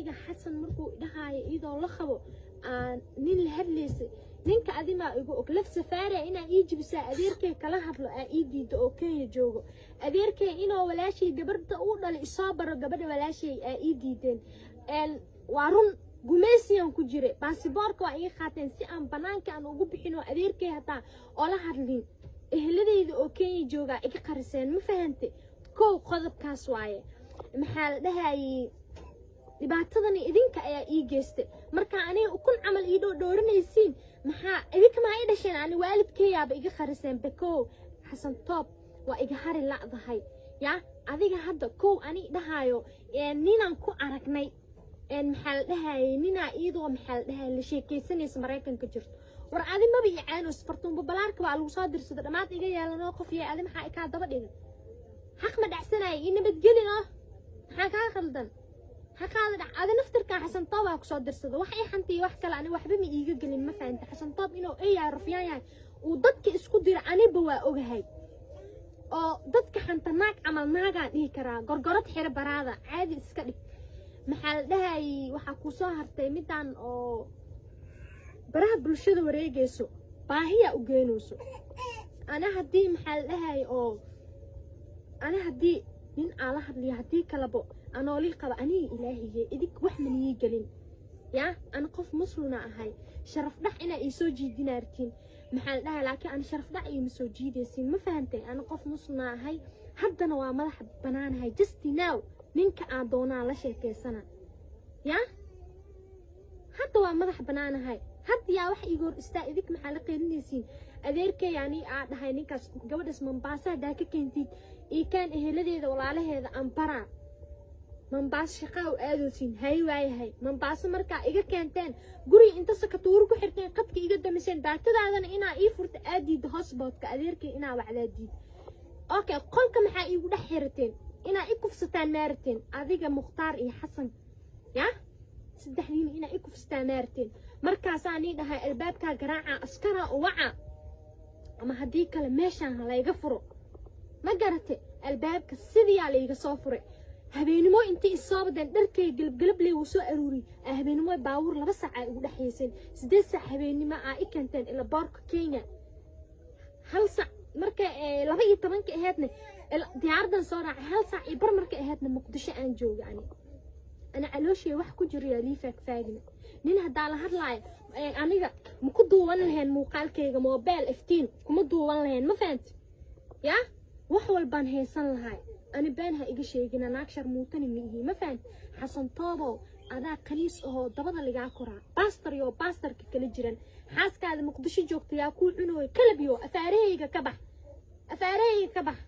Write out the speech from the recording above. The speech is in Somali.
Aniga Xasan markuu dhahaayo iyadoo la qabo aan nin la hadlaysay, ninka adimaa igu og laf safaariya inaa ii jibisaa. Adeerkay kala hadlo aa ii diido oo Kenya joogo. Adeerkay inuu walaashay gabadha uu dhalay isoo baro, gabadha walaashay aa ii diideen. Waa run, gumaysiyan ku jiray. Baasiboorka waa iga qaateen si aan banaanka aan ugu bixin oo adeerkay hataa oola hadlin. Eheladeyda oo Kenya joogaa iga qariseen, ma fahante? Kow, qodobkaas waaye. Maxaa la dhahayay, dhibaatadani idinka ayaa ii geystay. Marka aniga ukun camal ii dhoodhoorinaysiin, maxaa idinka maa ii dhasheen? Ani waalidkeeyaaba iga qariseen. Bekow Xasan Toob waa iga hari la'dahay. Yaa adiga hadda kow ani dhahaayo ninaan ku aragnay, maxaa la dhahayay, ninaa iyadoo, maxaa la dhahayay, la sheekaysanaysa Maraykanka jirto. War adi maba i caanos. Fartuunba balaarka waa lagu soo dirsada dhammaad iga yeelanoo qof yahay. Adi maxaa ikaa daba dhigay? Xaq ma dhacsanaya? Ii nabadgelin oo maxaa kaa khaldan? Xaqaada dhac. Adi naftirkaa Xasan Toob aa kusoo dirsada. Wax i xantiyo wax kale ani waxba ma iiga gelin, ma fahanta? Xasan Toob inuu eeyahay, rufyaan yahay, uu dadka isku dira, aniba waa ogahay. Oo dadka xanta naag camal naagaan dhihi karaa. Gorgorad xiro baraada, caadi iska dhig. Maxaa la dhahayay, waxaa kuu soo hartay midaan oo baraha bulshada wareegayso, baahiyaa u geynayso. Ana haddii, maxaa la dhahayay, oo ana haddii nin aan la hadliyo, haddii kalebo anoolii qaba, aniga ilaahiye idig wax maniyii gelin. Yaa ana qof musluna ahay, sharaf dhac inaa ii soo jiidinaartiin, maxaa la dhahay, laakiin ana sharaf dhac iima soo jiidaysiin, ma fahantay? Ana qof musluna ahay, haddana waa madax banaanahay. Just now ninka aan doonaa la sheekaysana. Yaa hadda waa madax banaanahay. Hadda yaa wax iiga hor istaa? Idik maxaa la qeylinaysiin? Adeerkay ani aa dhahay ninkaas gabadhaas Mambaasa haddaa ka keentid ii kaan, eheladeeda walaalaheeda aan baraa. Mambaaso shaqaa u aadoosin hay waayahay. Mambaaso markaa iga keenteen, guriga inta sakatuuro ku xirteen, qadka iga damiseen, daatadaadana inaa ii furta aad diidda, hotspot-ka adeerkay inaa wacdaa diid. Okay, qolka maxaa iigu dhex xirateen? Inaa i kufsataan maarateen? Adiga Mukhtaar iyo Xasan, ya saddexdiina inaa i kufsataan maarateen? Markaasaa nii dhahay albaabkaa garaaca, askaraa uwaca, ama haddii kale meeshaan ha layga furo. Ma garate? Albaabka sidiyaa layga soo furay. Habeenimo intii isoo badeen, dharkay galabgalabley wuu soo aruuriyey. Habeenimo baabuur 2 saac ay ugu dhexayseen, 8 saac habeenimo aa i keenteen ila boorka Kenya. 1 saac marka 12-ka aheydna diyaaradan soo raacay. 1 saac iyo bar marka aheydna Muqdisho aan jooga. Ani ana calooshay wax ku jiro yaa lii faagfaagina. Nin haddaa la hadlaayo, aniga ma ku duuban lahayn muuqaalkayga mobile iftiin kuma duuban lahayn, ma fahanti? Yaa wax walbaan haysan lahay. Ani been ha iga sheegina, naag sharmuutani ma ihi, ma fahanti? Xasan Toobow, adaa khaniis ahoo dabada ligaa koraa, baastar yo baastarka kala jiran. Xaaskaada Muqdisho joogta yaa kuu cunooy? Kalabiyo afaarahayga ka bax, afaarahayga ka bax.